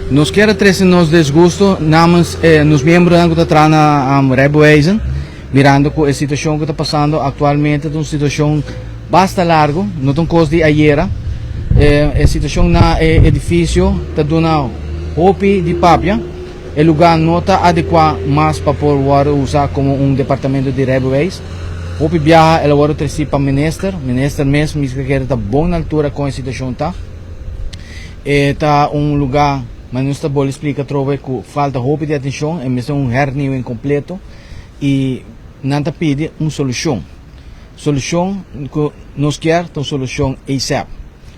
Nos kier a trece nos desgusto namens nos miembronan cu ta traha na Rijbewijzen, mirando cu e situacion cu ta pasando actualmente ta un situacion basta largo, no ta un cos di ayera. E situacion na e edificio ta duna hopi di papia. E lugar no ta adecua mas pa por wordo usa como un departamento di rijbewijs. Hopi biaha el a wordo treci pa minister, minister mes misca kere ta bon na altura con e situacion ta. E ta un lugá, ma nos ta bolbe splika atrobe ku falta hopi di atenshon, e mester un hernieuwing kompleto i nan ta pidi un solushon. Solushon ku nos kier ta un solushon asap.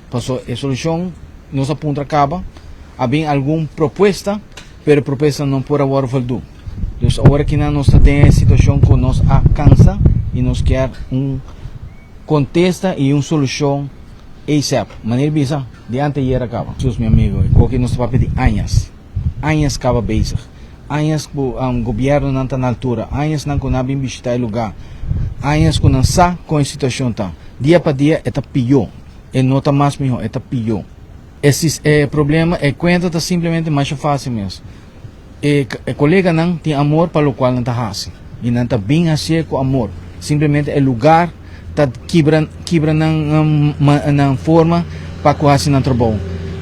Paso e solushon nos a puntra kaba, a bin algun propuesta, pero e propuesta no por a wòrdu voldu. Dus awor akinan nos ta den e situashon ku nos a kansa i nos kier un Kontesta i un solushon asap. Manera bisa, di anteayer a kaba. Sus mi amigo, e koki nos ta papia di añas. Añas kaba bezig. Añas ku gobiernonan ta na altura. Añasnan ku nan a bin bishita e luga. Añas ku nan sa kon e situashon ta. Dia pa dia e ta pió. E no ta mas mihó, e ta pió. E e problema, e kuenta ta simplemente masha fásil mes. E koleganan tin amor pa lokual nan ta hasi i nan ta bin hasié ku amor. Simplemente e lugar ta kibra kibra nan nan forma pa ku hasi nan trabou.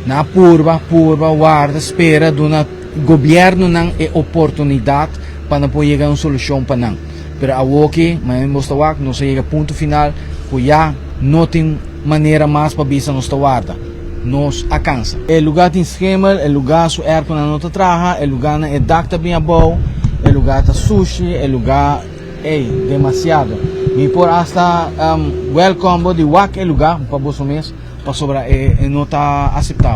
Nan a purba, purba, warda, spera, duna gobièrnunan e oportunidat pa nan por yega un solushon pa nan. Pero awoki, manera nos ta wak, nos a yega punto final ku ya no tin manera mas pa bisa nos ta warda. Nos a cansa. E lugar tin schemel, e lugar su airconan no ta traha, e lugarnan e dak ta bin abou, e lugar ta sushi, e lugar, ey, demasiado. Mi por hasta welcome bo di wak e lugar pa boso mes, pasobra e no ta aceptabel.